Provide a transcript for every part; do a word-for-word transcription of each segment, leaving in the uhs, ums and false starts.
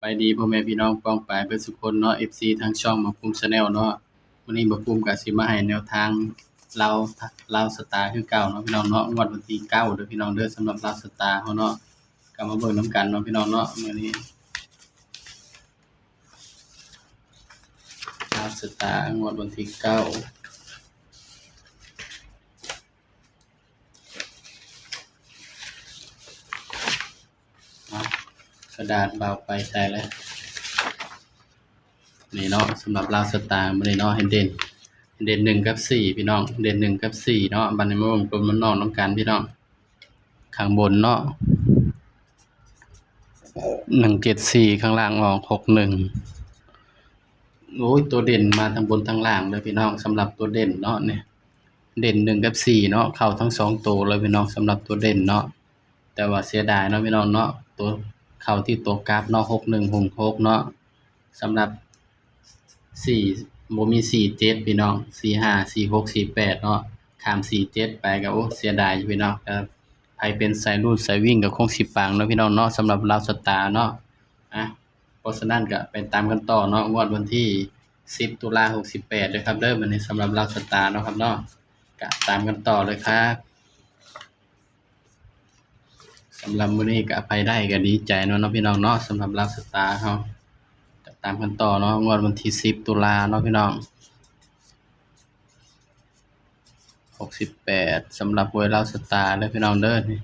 ายดีพ่อแม่พี่น้องป้องปายเบิดสุคนเนาะ เอฟซี ทางช่องบ่าวภูมิ Channel เนาะ มื้อนี้บ่าวภูมิก็สิมาให้แนวทางลาว ลาวสตาร์คือเก่าเนาะพี่น้องเนาะ งวดวันที่เก้าเด้อพี่น้องเด้อ สำหรับลาวสตาร์เฮาเนาะ ก็มาเบิ่งนำกันเนาะพี่น้องเนาะ มื้อนี้ลาวสตาร์งวดวันที่เก้า อ่ะ กระดาษบ่าวไปใส่แล้ว นี่เนาะ สำหรับลาวสตาร์มื้อนี้เนาะ ให้เด่น เด่นหนึ่งกับสี่พี่น้อง เด่นหนึ่งกับสี่เนาะ บัดนี้มาเบิ่งตัวมันนอกนำกันพี่น้อง ข้างบนเนาะ หนึ่งเจ็ดสี่ ข้างล่างออก หกหนึ่ง โอ้ย ตัวเด่นมาทั้งบนทั้งล่างเลยพี่น้อง สำหรับตัวเด่นเนาะ เนี่ย เด่นหนึ่งกับสี่เนาะ เข้าทั้งสองตัวเลยพี่น้อง สำหรับตัวเด่นเนาะ แต่ว่าเสียดายเนาะพี่น้องเนาะ ตัวเข้าที่ตัวกลับเนาะ หกหนึ่ง หกหก เนาะ สำหรับสี่ บ่มีสี่เจ็ดพี่น้อง สี่ห้า สี่หก สี่แปด เนาะ ข้ามสี่เจ็ดไปก็ โอ้ เสียดายอยู่พี่น้อง ก็ไผเป็นสายรูดสายวิ่งก็คงสิปังเนาะพี่น้องเนาะ สำหรับลาวสตาร์เนาะ อ่ะ เพราะฉะนั้นก็ไปตามกันต่อเนาะ งวดวันที่สิบ ตุลา หกสิบแปด เด้อครับเด้อ มื้อนี้สำหรับลาวสตาร์เนาะครับเนาะ ก็ตามกันต่อเลยครับ สำหรับมื้อนี้ก็ไผได้ก็ดีใจเนาะ เนาะพี่น้องเนาะ สำหรับลาวสตาร์เฮา ก็ตามกันต่อเนาะ งวดวันที่สิบ ตุลาเนาะพี่น้อง หกสิบแปด สำหรับหวยลาวสตาร์เด้อพี่น้องเด้อ นี่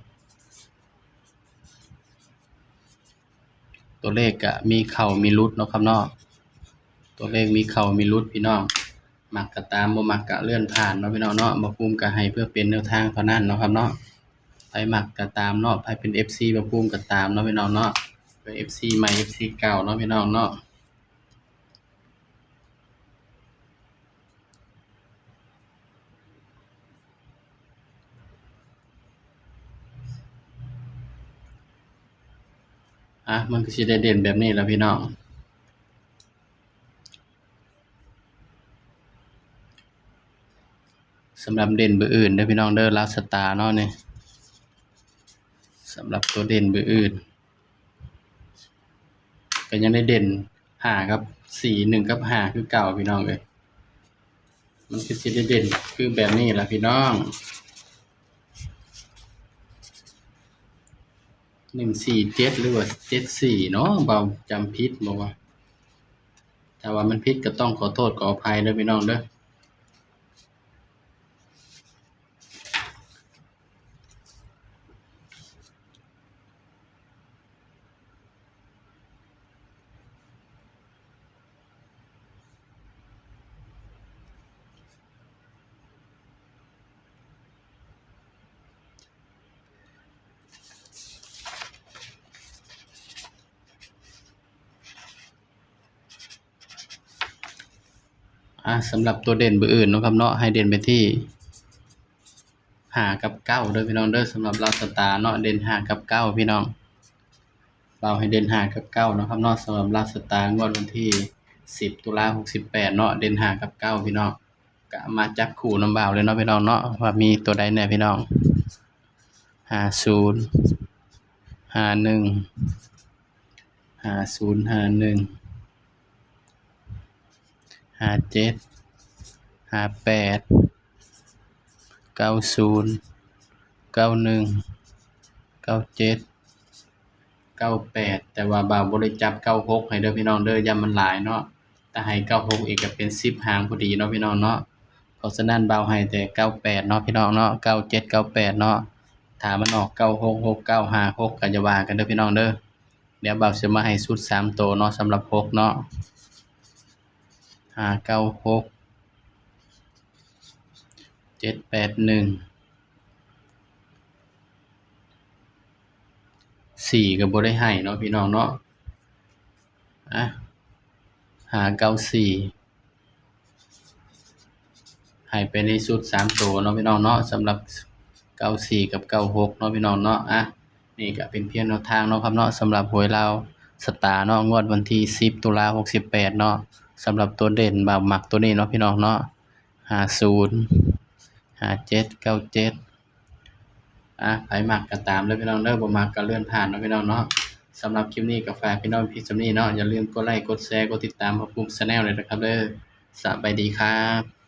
ตัวเลขก็มีเข้ามีหลุดเนาะครับเนาะ ตัวเลขมีเข้ามีหลุดพี่น้อง มักก็ตาม บ่มักก็เลื่อนผ่านเนาะพี่น้องเนาะ บ่าวภูมิก็ให้เพื่อเป็นแนวทางเท่านั้นเนาะครับเนาะ ไผมักก็ตามเนาะ ไผเป็น เอฟซี บ่าวภูมิก็ตามเนาะพี่น้องเนาะ เป็น เอฟซี ใหม่ เอฟซี เก่าเนาะพี่น้องเนาะ อ่ะ มันก็สิได้เด่นแบบนี้แหละพี่น้อง สำหรับเด่นเบอร์อื่นเด้อพี่น้องเด้อ ลาวสตาร์เนาะนี่ สำหรับตัวเด่นเบอร์อื่น ก็ยังได้เด่นห้ากับสี่ หนึ่งกับห้าคือเก่าพี่น้องเอ้ย มันคือสิได้เด่นคือแบบนี้ล่ะพี่น้อง หนึ่งสี่เจ็ด หรือว่าเจ็ดสี่เนาะ บ่าวจำผิดบ่วะ ถ้าว่ามันผิดก็ต้องขอโทษขออภัยเด้อพี่น้องเด้อ อ่า สำหรับตัวเด่นเบอร์อื่นเนาะครับเนาะ ให้เด่นไปที่ห้ากับเก้าเด้อพี่น้องเด้อ สำหรับลาวสตาร์เนาะ เด่นห้ากับเก้าพี่น้อง บ่าวให้เด่นห้ากับเก้าเนาะครับเนาะ สำหรับลาวสตาร์งวดวันที่สิบ ตุลา หกสิบแปดเนาะ เด่นห้ากับเก้าพี่น้อง ก็มาจับคู่นำบ่าวเลยเนาะพี่น้องเนาะ ว่ามีตัวใดแน่พี่น้อง ห้าศูนย์ ห้าหนึ่ง ห้าศูนย์ ห้าหนึ่ง ห้าเจ็ด ห้าแปด เก้าศูนย์ เก้าหนึ่ง เก้าเจ็ด เก้าแปด แต่ว่าบ่าวบ่ได้จับเก้าหกให้เด้อพี่น้องเด้อ ย่านมันหลายเนาะ ถ้าให้เก้าหกอีกก็เป็นสิบหางพอดีเนาะพี่น้องเนาะ เพราะฉะนั้นบ่าวให้แต่เก้าแปดเนาะพี่น้องเนาะ เก้าเจ็ด เก้าแปดเนาะ ถ้ามันออกเก้าหก หกเก้า ห้าหก ก็อย่าว่ากันเด้อพี่น้องเด้อ เดี๋ยวบ่าวสิมาให้ชุดสามตัวเนาะ สำหรับหกเนาะ ห้าเก้าหก เจ็ดแปดหนึ่ง สี่ก็บ่ได้ให้เนาะพี่น้องเนาะ อ่ะ ห้าเก้าสี่ ให้ไปในชุดสามตัวเนาะพี่น้องเนาะ สำหรับเก้าสี่กับเก้าหกเนาะพี่น้องเนาะ อ่ะ นี่ก็เป็นเพียงแนวทางเนาะครับเนาะ สำหรับหวยลาวสตาร์เนาะ งวดวันที่สิบ ตุลา หกสิบแปดเนาะ สำหรับตัวเด่นบ่าวมักตัวนี้เนาะพี่น้องเนาะ ห้าศูนย์ ห้าเจ็ด เก้าเจ็ด อ่ะ ไผมักก็ตามเลยพี่น้องเด้อ บ่มักก็เลื่อนผ่านเนาะพี่น้องเนาะ สำหรับคลิปนี้ก็ฝากพี่น้องเพียงส่ำนี้เนาะ อย่าลืมกดไลค์ กดแชร์ กดติดตาม ปรับปรุง channel เลยนะครับเด้อ สบายดีครับ